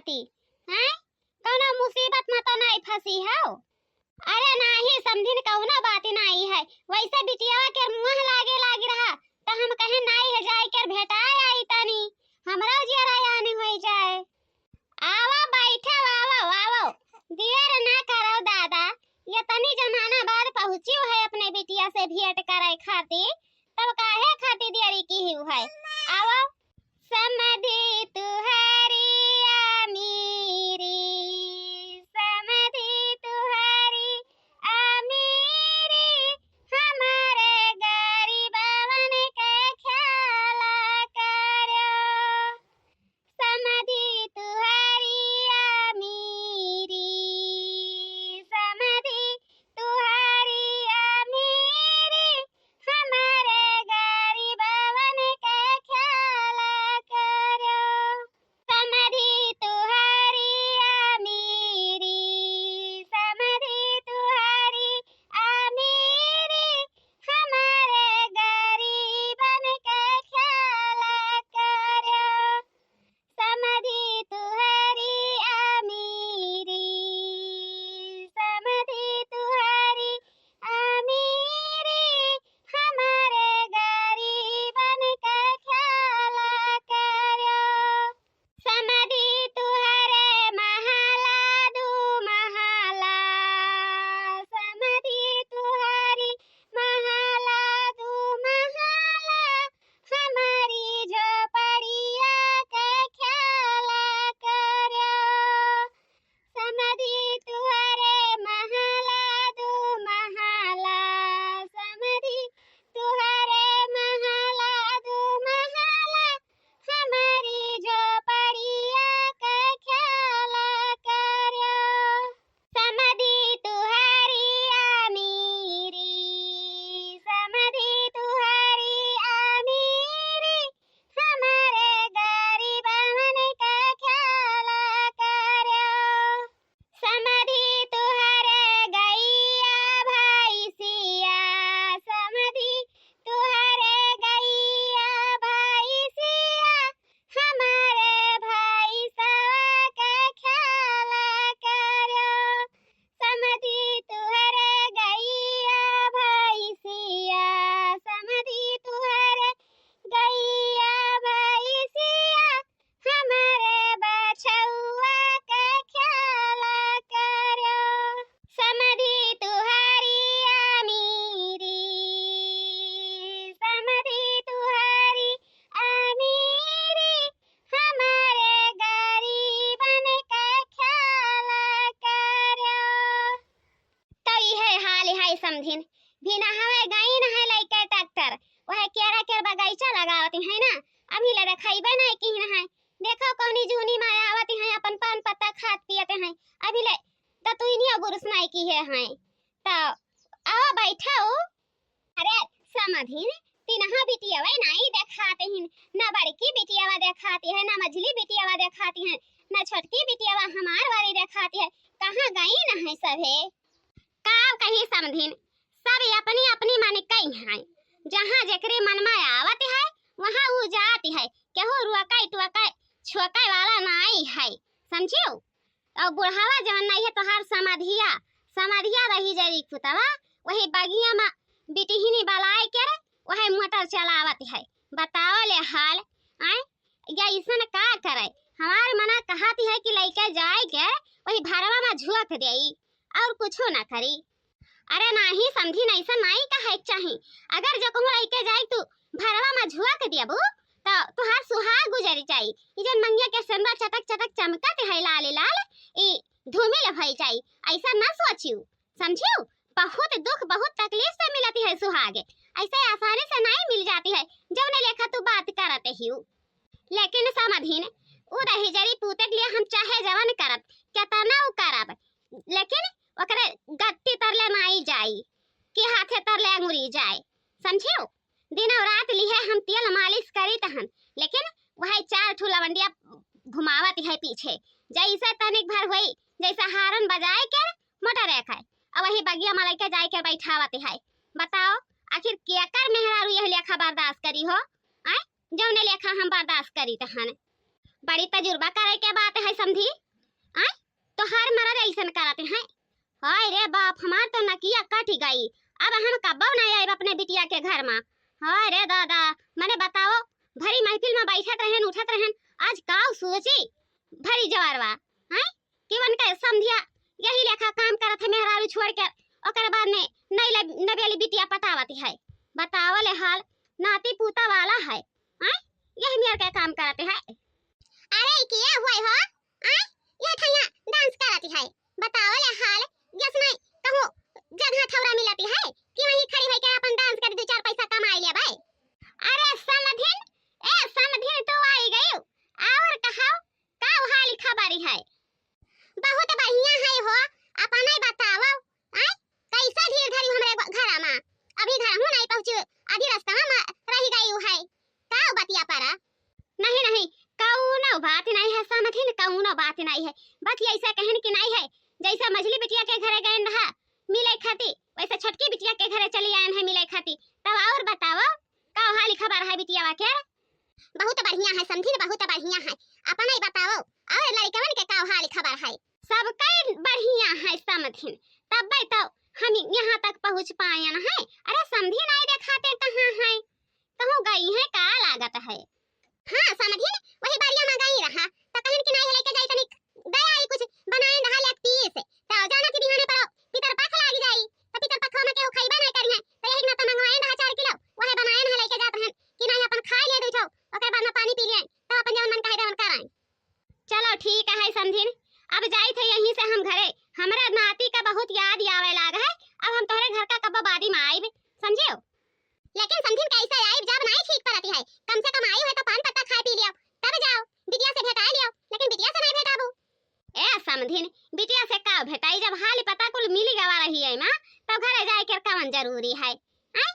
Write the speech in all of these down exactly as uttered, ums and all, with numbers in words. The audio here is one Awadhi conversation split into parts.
खाती, हैं? कौनो मुसीबत में तो नाहीं फँसी हौ? अरे नाहीं समधिन, कौनो बात नाहीं है, वैसे बिटियावा के मुँह लागे लागी रहा, त हम कहे नाहीं है, जाए के भेटाए आई तनी, हमरा जियरा यानी होई जाए। आवा बैठो, आवा, आवा, देर ना करो दादा, ये तनी जमाना बाद पहुँची है अपने बिटिया से भेंट करे खातिर, तब काहे खातिर देरी की ही है? आवा। समधी तुहरी अमीरी, समधी तुहरी अमीरी, हमरे गरीबवन के ख्याल करो। समधी तुहरी अमीरी, समधी तुहरी अमीरी, हमरे गरीबवन के ख्याल करो। समधी तुहरी अमीरी, समधी तुहरी अमीरी, हमरे गरीबन के ख्याल करो। समधी तुहरी अमीरी, समधी तुहरी अमीरी, हमरे गरीबन के ख्याल करो। समधी तुहरे महला दू महला, समधी तुहरी महला दू महला, हमरी झोपड़िया के ख्याल करो। समधी तुहरे महला दू महला, समधी तुहरे महला दू महला, हमरी झोपड़िया के ख्याल करो। समधी तुहरी अमीरी, समधी तुहरी अमीरी, हमरे गरीबवन के ख्याल करो। समधी तुहरे गइया भैंसिया, समधी तुहरे गइया भैंसिया, हमरे भैंसवा के ख्याल करो। समधी तुहरे गइया भैंसिया, समधी तुहरे गइया भैंसिया, हमरे बछउआ के ख्याल करो। समधी तुहरी अमीरी, समधी तुहरी अमीरी, हमरे गरीबन के ख्याल करो। तो इहे हाल है समधिन, बिना हवे गई न है लइके ट्रैक्टर, वह केरा के बगीचा लगावत है ना, अभी ले देखइबे नहीं की न है। देखो कौनी जूनी में आवत है, अपन पान पत्ता खात पियत है, अभी ले दतुइनिया बुरुस नहीं की है, है। तो आओ बैठो। अरे समधिन, तिनहा बिटियावे नाई देखात हिन, ना बड़की बिटियावा देखाती है, ना मझली बिटियावा देखाती है, ना छोटकी बिटियावा हमार वाली देखाती है, कहाँ गई न है सभे? का कही समधिन, सब अपनी अपनी मन कई हैं, जहाँ जेकरे मन में आवत है, वहाँ ऊ जात है, केहू रोके टोके छोके वाला नाई है, समझियो? और बुढ़ावा जवन नहीं है तोहार समधिया, समधिया रही जरी पुतवा, वही बगिया में बिटिहिनी बलाए के रे, वही मोटर चलावत है। बताओ ले हाल, आए, या ऐसन का करे? हमार मना कहत है कि लइके जाए के वही भरवा में झोंक देई, और कुछो ना करी। अरे नाही समधिन, ऐसा नाही कहे के चाही। अगर जो कहूँ लइके जाई तू भरवा में झुआ के दियबू, त तुहार सुहाग गुजर जाई। ई जन मंगिया के सेंदुरा चटक चटक चमकत है लाल लाल, ई धूमिल भई जाई। ऐसा ना सोचियो, समझियो? बहुत दुख, बहुत तकलीफ से मिलती है सुहाग, ऐसे आसानी से नहीं मिल जाती है, जौने लेखा तू बात करत हियो। लेकिन समधिन, उ दहिजरी पूते के लिए हम चाहे जवन करब, केतना उ करब, लेकिन ओकरे गत्ती तरले नाई जाई कि हाथे तरले अंगुरी जाए, समझियो? दिनौ रात लिहे हम तेल मालिश करीत हन, लेकिन वही चार ठू लवंडिया घुमावत है पीछे, जैसे तनिक भर होई, जैसे हारन बजाए के मोटर एक है, और वही बगिया में लइके जाए के बैठावत है। बताओ, आखिर केकर मेहरारू यह लेखा बर्दाश्त करी हो, आय, जौने लेखा हम बर्दाश्त करीत हन। बड़ी तजुर्बा करे के बात है समधी। आय, तोहार मरद ऐसन करत हैं। हाय रे बाप, हमार तो नकिया कटि गई। अब हम कब्बो नहीं आइब अपने बिटिया के घर मा। हाय रे दादा, मने बताओ, भरी महफिल मा बैठत रहेन, उठत रहेन, आज काउ सोची भरी जवारवा, हैं? कि उनके समधिया यही लेखा काम करत है, मेहरारू छोड़ के, ओकर बाद में नई ले-, नवेली बिटिया पटावत है। बताओ ले हाल, नाती पूता वाला है, हैं? यही मेर के काम करत है। अरे, किया हुए हो? आय, ये ठैया डांस करत है। बताओ ले हाल, जस नहीं कहूँ जगह थौरा मिलत है कि वहीं खड़ी होके अपन डांस कर दू चार पैसा कमाई लेबै। अरे समधिन, ए समधिन, तू आई गई, और कहो, का हाल खबर है? बहुत बढ़िया है हो, अपने बताओ। आय, कैसे धीर धरी हमरे घ-, घरा मा? अभी घर हूँ नहीं पहुँची, आधी रास्ता मा रह गई है। का बतिया परा? नहीं, नहीं, कौनो बात नहीं है समधिन, कौनो बात नहीं है। बस ऐसे कहन कि नहीं है, जैसे मझली बिटिया के घरे गए रहा मिले खाती, वैसे छोटकी बिटिया के घरे चली आयन है मिले खाती। तब और बताओ, का हाल खबर है बिटियावा के? बहुत बढ़िया है समधिन, बहुत बढ़िया है। अपने बताओ, और लड़कवन के का हाल खबर है? सबके बढ़िया है समधिन, तब्बे तो हम यहाँ तक पहुँच पायन है। अरे समधिन नहीं देखाते कहाँ है, कहूँ गई है का लागत है? हाँ समधिन, वही बरिया मा गई रहा, तो कहन कि नहीं लेके जाई तनिक दे आई कुछ बनाए रहा लेग पीस, तो जाना कि बिहाने पर पितर पख लाग जाई, तो पितर पखवा मा केहू खइबे नहीं करी है, तो यही ना तो मंगवाए रहा चार किलो, वही बनाए रहा लेके जात रहन कि नहीं अपन खाए ले दू ठो, ओकर बाद मा पानी पी लें, तो अपन जवन मन कहे देवन कराएं। चलो ठीक है समधिन, अब जाई थे यहीं से हम घरे, हमरे नाती का बहुत याद आवे लाग है, अब हम तोहरे घर का कब्बो बादी मा आइब, समझियो? लेकिन समधिन कैसे आइब जब नहीं ठीक परती है, कम से कम आई है तो पान पत्ता खाए पी लियो, तब जाओ, बिटिया से भेंटाए लियो, लेकिन बिटिया से नहीं भेंटाबू। ए समधिन, बिटिया से का भेंटाई, जब हाल पता कुल मिली गवा रही है माँ, तब घरे जाए के कवन जरूरी है, हैं?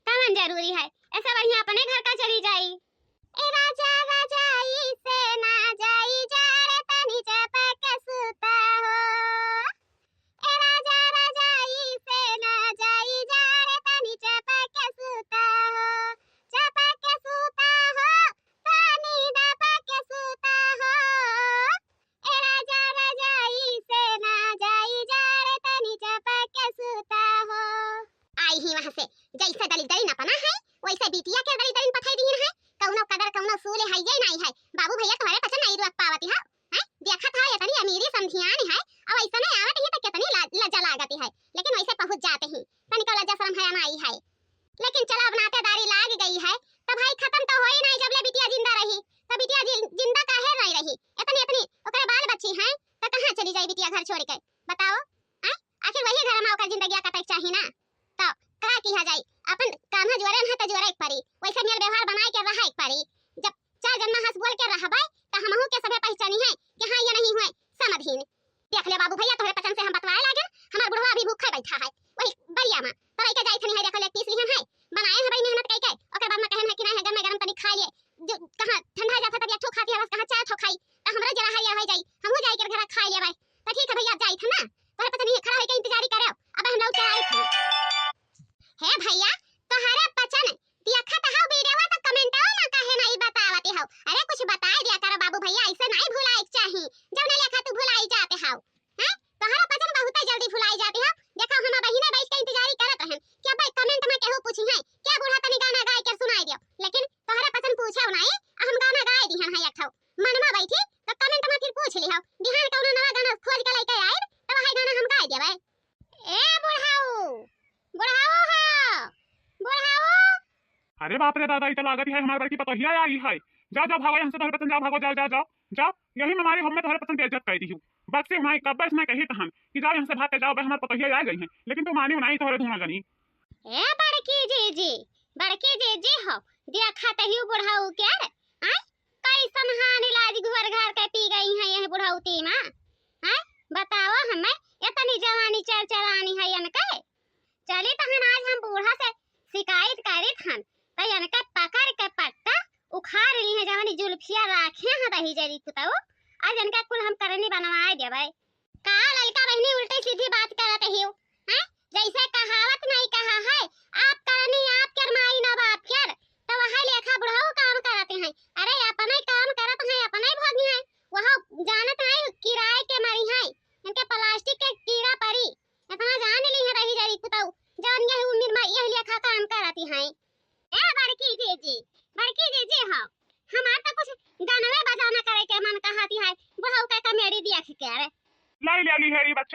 कवन जरूरी है, ऐसे बढ़िया अपने घर का चली जाई। ए राजा, राजाई से ना जाई जाड़े, तनी चपक सूता हो। ए राजा, राजाई से ना जाई जाड़े, तनी चपक सूता हो, चपक सूता हो, तनी दबक सूता हो। ए राजा, राजाई से ना जाई जाड़े, तनी चपक सूता हो। आई ही वहाँ से, जैसे दलिदरी नपना है, वैसे बिटिया के दलिदरी पठाई दीन है। कौनो कदर, कौनो सूले है ये नहीं है। बाबू भैया तुम्हारे पसंद नहीं रुक पावती है, हैं? देखत है इतनी अमीरी समधियान है, अब ऐसे नहीं आवत है तो कितनी ला-, लज्जा लागती है, लेकिन वैसे पहुँच जाते ही, तनिको लज्जा शर्म हया नहीं है। लेकिन चलो, अब नातेदारी लाग गई है, तो भाई खत्म तो होई नहीं, जब ले बिटिया जिंदा रही, तो बिटिया जि-, जिंदा काहे नहीं रही? इतनी, इतनी ओकरे बाल बच्ची हैं, तो कहाँ चली जाई बिटिया घर छोड़ के? बताओ, हैं? आखिर वही घर मा ओकर जिंदगिया कटे के चाही ना। तो का किया जाई, अपन कान्हा जोरे ना तो जोरे के परी, वैसे मेल व्यवहार बनाए के रहे के परी। जब चार जन मा हंस बोल के रहबे, तो हमहू के सभे पहचानी है कि हाँ, ये नहीं हुए समधिन। देख ले बाबू भैया, तोहरे पचन से हम बतवाए लागन, हमार बुढ़वा अभी भूखे बैठा है, वही बरिया मा तो लइके जाई थनी है, देखो लेग पीस लिहन है, बनाए है बड़ी मेहनत कइके, ओकर बाद मा कहन है कि नहीं है, गरम गरम तनी खा लिए, जो कहाँ ठंडा जाता तब एक ठो खाती है, बस कहाँ चार ठो खाई, तो हमरा जरा है, ये हो जाई, हमहू जाई के घर खा लेबै। तो ठीक है भैया, जाई थे ना, तोहरे पचन ही खड़ा होके इंतजारी करे, अब हम लोग चल आई थे। हे भैया, तोहरे पचन देखत हौ वीडियोवा तो कमेंटवा मा काहे नहीं बतावत हौ? अरे कुछ बताए दिया करो बाबू भैया, ऐसे नहीं भुलाए के चाही, जौने लेखा तू भुलाई जाते हौ। हैं? तोहरा पचन बहुते जल्दी भुलाई जाते हौ। देखो हम बहिने बैठ के इंतजारी करत रहन कि अब कमेंट मा केहू पूछी है, क्या बूढ़ा तनी गाना गाए के सुनाई दियो, लेकिन तोहरा पचन पूछे नहीं, हम गाना गाए दिहन है एक ठो। मन मा बैठी तो कमेंट मा फिर पूछ लिहौ, बिहान कौनो नवा गाना खोज के लेके आए तो वही गाना हम गाए देबै। ए बुढ़ाऊ, बुढ़ाऊ हो, बुढ़ाऊ। अरे बाप रे दादा, ई तो लागत है हमार बड़की पतोहिया आई है। जाओ, जाओ, भागो यहाँ से, तोहरे पचन, जाओ, भागो, जाओ, जाओ, जाओ, जाओ। यही में मारी हमें तोहरे पचन बेइज्जत कर दी। बस से मैं कब्बे से मैं कही तहन कि जाओ यहाँ से भाग के जाओ, बस हमार पतोहिया आ गई है, लेकिन तू मानी नहीं तोहरे दूनो जनी। ए बड़की जीजी, बड़की जीजी हो, देखत ही बुढ़ाऊ के रे, आय, कैसन हानि लाज घोर घार के पी गई है यह बुढ़ौती मा। हैं? बताओ हमें, इतनी जवानी चरचरानी है इनके। चली तहन आज हम बूढ़ा से शिकायत करी थन, तो इनके पकड़ के पट्टा उखाड़ ली है, जवानी जुल्फिया राखे हैं दही जरी कुतऊ, आज इनका कुल हम करनी बनवाए देबै। का ललका बहिनी उल्टी सीधी बात करत हियो, हैं? जैसे कहावत नहीं कहा है, "आप करनी आप कर, माई ना बाप कर", तो वह लेखा बुढ़ऊ काम करत हैं। अरे अपने काम करत हैं, अपने भोग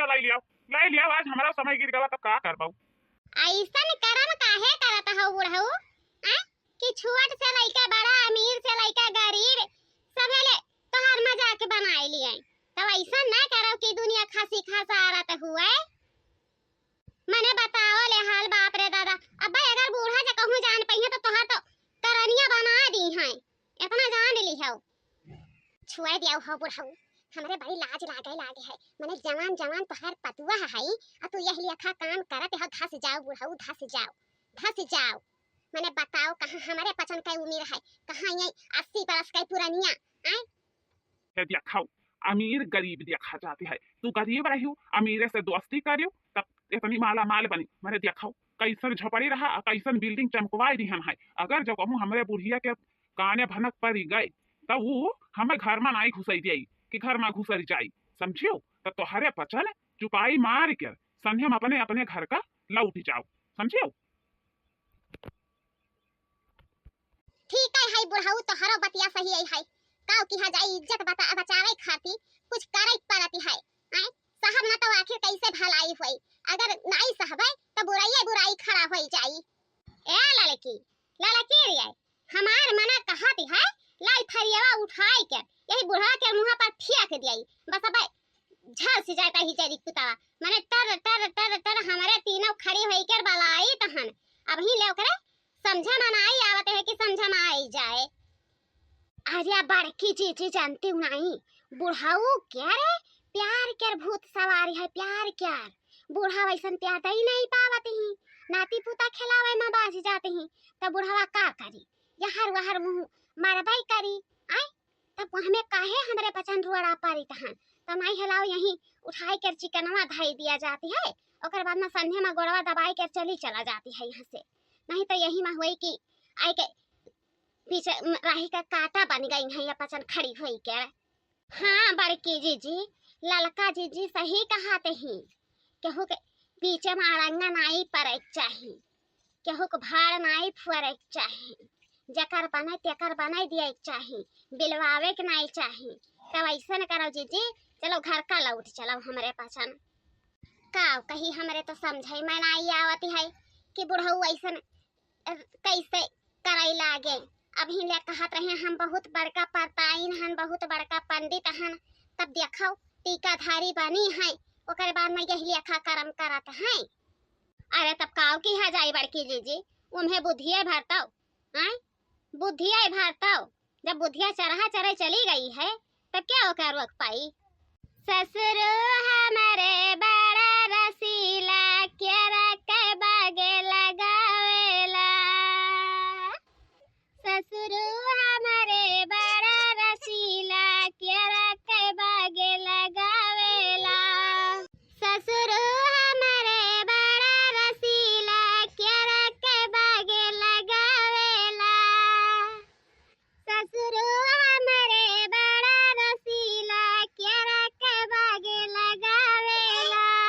लाई लियाओ, लाई लियाओ, आज हमारा समय गिर गवा तो का करबाऊ? अइसन करम काहे करत हौ बुढ़ऊ? आय? कि छोट से लइके बड़ा, अमीर से लइके गरीब, सबे ले तोहार मजाक बनाए लिए। तब अइसन ना करो कि दुनिया खसी खसारत हुए। मने बताओ ले हाल, बाप रे दादा। अब्बे अगर बूढ़ा जे कहूँ जान पइहें तो तोहार तो करनिया बना दीहैं। एतना जान लिहौ। छुए दियाउ हो बुढ़ऊ, हमरे बड़ी लाज लागे लागे है। मने जवान जवान तोहार पतुआ है, आ तू यह लेखा काम करत हो। धस जाओ बुढ़ऊ, धस जाओ, धस जाओ। मने बताओ, कहाँ हमरे पचन के उमिर है, कहाँ ये अस्सी बरस के पुरनिया, आय? ये देखाओ, अमीर गरीब देखा जाती है। तू गरीब रहियो, अमीरे से दोस्ती करियो, तब इतनी माला माल बनी। मने देखाओ, कैसन झोपड़ी रहा, आ कैसन building चमकवाई दिहन है। अगर जो कहूँ हमरे बुढ़िया के काने भनक पड़ी गए, तब वो हमें घर में नाई घुसाई दियाई कि घर में घुसर जाई, समझियो? तो तोहरे पचन चुपाई मार के संझे में अपने अपने घर का लौट जाओ, समझियो? ठीक है, है बुढ़ऊ, तोहरो बतिया सही है, है। काऊ किहा जाई, इज्जत बता-, बचावे खातिर कुछ करे पड़ती है। आय, सहब न तो आखिर कैसे भलाई होई? अगर नाई सहबे तो बुराई बुराई खड़ा होई जाई। ए ललकी, ललकी रे, हमार मना कहत है, लाई थरियावा उठाई के यही बुढ़वा के मुँह पर फेंक दियाई। बस अब झर से जाता ही जरी कुतावा, मने टर टर टर टर हमरे तीनों खड़ी होई के बलाई तहन। अबही ले ओकरे समझे में नाई आवत है कि समझे में आई जाए। अरे बड़की जीजी, जानती हूँ नाई, बुढ़ऊ के रे प्यार के भूत सवार है, प्यार के। बुढ़ा वैसन प्यार दई नहीं पावत ही, नाती पुता खिलावे में बाझ जाते ही, तब बुढ़वा का करी? यहर वहर मुँह मारबई करी। आय, तब हमें काहे हमरे पचन रुअड़ा पारी तहन? तब नाई हलाओ यहीं उठाई के चिकनवा धई दिया जाती है, ओकर बाद में संझे में गोड़वा दबाई के चली चला जाती है यहाँ से। नहीं तो यही में होई कि आई के पीछे म-, राही का कांटा बन गई है ये पचन खड़ी होई के। हाँ बड़की जीजी, ललका जीजी सही कहत ही, केहू के पीछे में अड़ंगा नाई पड़े के चाही, केहू के भाड़ नाई फुअरे के चाही, जेकर बने तेकर बने दिए के चाही, बिलवावे के नाई चाही। तब ऐसन करो जीजी, चलो घर का लौट चलो हमरे पचन। का कही, हमरे तो समझे में नाई आवत है कि बुढ़ऊ ऐसन कैसे करई लागे। अबही ले कहत रहे हम बहुत बड़का परताइन हन, बहुत बड़का पंडित हन, तब देखो टीकाधारी बनी है, ओकर बाद में यही लेखा करम करत हैं। अरे तब काऊ किहा जाई बड़की जीजी, उम्हे बुद्धिये भरतौ, आय? बुद्धिये भरतौ। जब बुद्धिया चरहा चरे चली गई है, तब क्या ओका रोक पाई? ससुरो हमरे बड़ा रसीला, केरा के बागे लगावेला। ससुरो हमरे बड़ा रसीला, केरा के बागे लगावेला। ससुरो हमरे बड़ा रसीला, केरा के बागे लगावेला। ससुरो हमरे बड़ा रसीला, केरा के बागे लगावेला।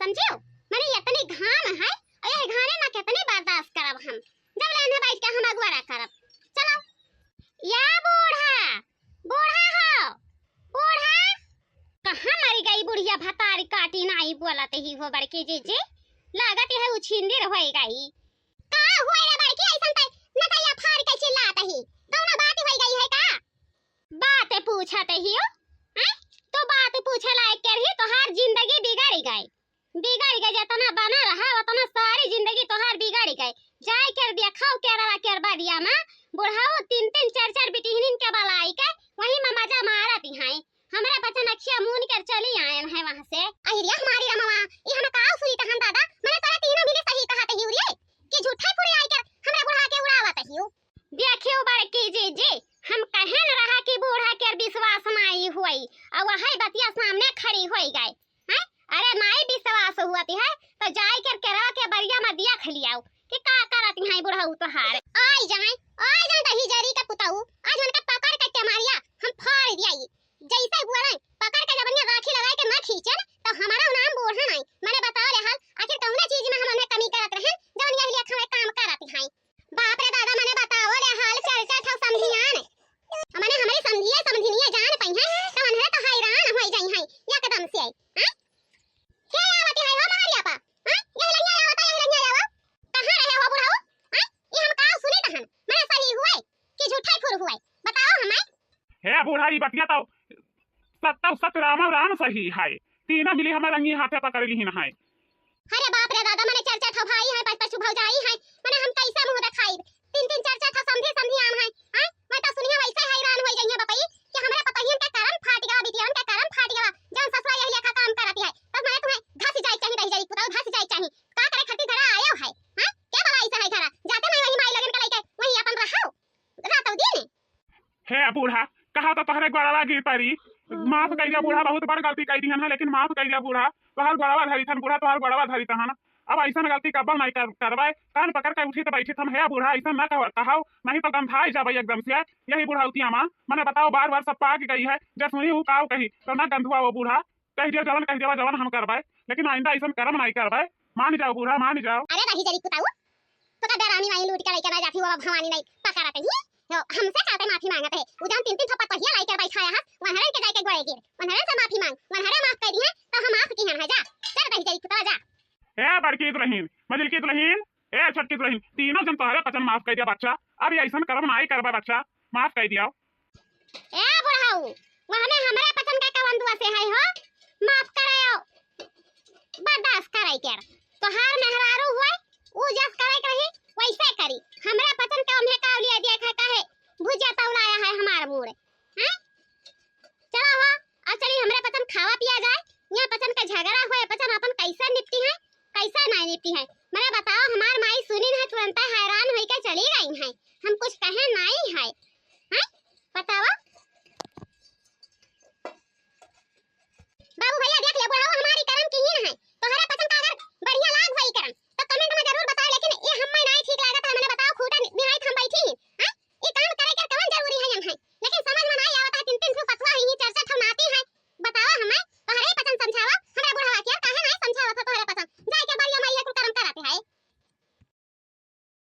समझियो? मने इतनी घाम है, और यह घामे मा कितनी बर्दाश्त करब हम, जब लेने बैठ के हम अगुवारा करब। चलो। या बूढ़ा, बूढ़ा हो, बूढ़ा। कहाँ मरि गई बुढ़िया? भतारी काटी नाई बोलत ही हो बड़की जीजी, लागत है उछिंदिर होइ गई। का हुए रे बड़की, ऐसन ते नकैया फाड़ के चिल्लात ही, कौनो बात होइ गई है का? बात पूछत ही हो, हैं? तो बात पूछे लायक के रही, तोहार जिंदगी बिगड़ गई। बिगड़ गई, जितना बना रहा उतना सारी जिंदगी तोहार बिगड़ गई। जाए के देखो केरवा केर बदिया मा, बुढ़ाऊ तीन तीन चार चार बिटिहनिन के बलाई के वही मा मजा मारत हैं। हमरे बचन अखिया मून कर चली आयन है वहाँ से। अहिरिया हमारी रमवा, ई हम का सुनी तहन दादा, मने तोरे तीनों मिली सही कहत ही उरिये, कि झूठे फुरे आई कर हमरे बुढ़ा के उड़ावत ही। देखियो बड़की जीजी, हम कहेन रहा कि बूढ़ा के विश्वास नाई होई, और वही बतिया सामने खड़ी होई गए। हैं? अरे नाई विश्वास हुअत है, तो जाए के केरवा के बरिया मा दिया खलियाओ कि का करत हैं बुढ़ऊ तोहार। आई जाए, आई जाए दही जरी के पुतऊ, आज उनका पकड़ के टेमारिया हम फाड़ दिया। जैसे बोले, पकड़ के जबनिया राखी लगाए के ना खींचन, तो हमारा नाम बूढ़ा नाई। मने बताओ रे हाल, आखिर कौने चीज मा हम उन्हें कमी करत रहन, जौन यही लेखा में काम करत हैं। बाप रे दादा, मने बताओ रे हाल, चार चार ठो समधियान। मने हमरी समधिया समधिनिया जान पई हैं, तो उन्हें तो हैरान होइ जाई हैं एकदम से। हैं? के आवत है हो महरिया पा? हैं? यही लंगिया आवत है, यही लंगिया आवत। कहाँ रहे हो बुढ़ऊ? हैं? ये हम का सुनी तहन? मने सही हुए कि झूठे फुर हुए? बताओ हमें। हे बूढ़ा, ई बतिया तो सत्य सत्य राम राम सही है। तीनों मिली हमारे रंगी हाथे पकड़ ली है। अरे बाप रे दादा, मने चार चार ठो भाई हैं, पाँच पाँच ठो भौजाई हैं, मने हम कैसे मुँह देखाई? तीन तीन चार चार ठो समधी समधियान हैं, हैं? मैं तो सुनिया वैसे हैरान होइ जाइए बपई कि हमरे पतहियन के करम फाट गवा, बिटियन के करम फाट गवा, जौन ससुरा यही लेखा काम करत है। बस मने तुम्हें धस जाए चाहिए, दही जरी पुताऊ धस जाए चाहिए। का करे खातिर घरा आयो है, हैं? के बला ऐसे है घरा? जाते मैं वही माई लोगन के लेके वही अपन रहो रातौ दिन। हे बूढ़ा, कहा तो तोहरे गोड़वा गिर परी। माफ कइ दिया बूढ़ा, बहुत बड़ गलती कइ दिहन है, लेकिन माफ कइ दिया बूढ़ा। तोहर गोड़वा धरी थन बूढ़ा, तोहर गोड़वा धरी थन। अब ऐसन गलती कब्बो नहीं कर, करबे। कान पकड़ के उठी तो बैठी थन। हे बूढ़ा, ऐसन ना कहो, कहो, नहीं तो गंधाई जाबे एकदम से। यही बुढ़ौतिया मा, मने बताओ, बार बार सब पाक गई है, जब सुनी हूँ काऊ कही, तो ना गंधुआ वो बूढ़ा। कह दिया जवन, कह दिया जवन हम करबे, लेकिन आइंदा ऐसन करम नहीं करबे। मान जाओ बूढ़ा, मान जाओ। अरे दही जरी पुताऊ, तो का डरानी वाली लूट के लेके ना जाती, वो भवानी नहीं पकड़त ही। तो हमसे काते माफी मांगत है? उ जौन तीन तीन थप्पड़ पहिया लाई के बैठाया है, वनहरन के जाके गोड़े गिर, वनहरन से माफी मांग, वनहरे माफ कर दी है, तो हम माफ की है, जा, चल दही जरी पुतवा जा। ए बड़की दुल्हन, मझिलकी दुल्हन, ए छोटकी दुल्हन, तीनों जन तोहरे पचन माफ कर दिया बच्चा, अब ये ऐसन करम नाई करबा बच्चा, माफ कर दिया। ए बुढ़ऊ, वहने हमरे पचन का कवन दुआ से है हो? माफ करे हो, बर्दाश्त करे के। तोहार मेहरारू हुए, ऊ जस करे के रही, वैसे करी। हमरे पचन का उन्हें का लिया दिया खा काहे भुजिया तौलाया है हमार मूड़, हैं? चलो हो, अब चली हमरे पचन खावा पिया जाए। यहाँ पचन का झगड़ा हुए, पचन अपन कैसे निपटी है, कैसे नहीं निपटी है।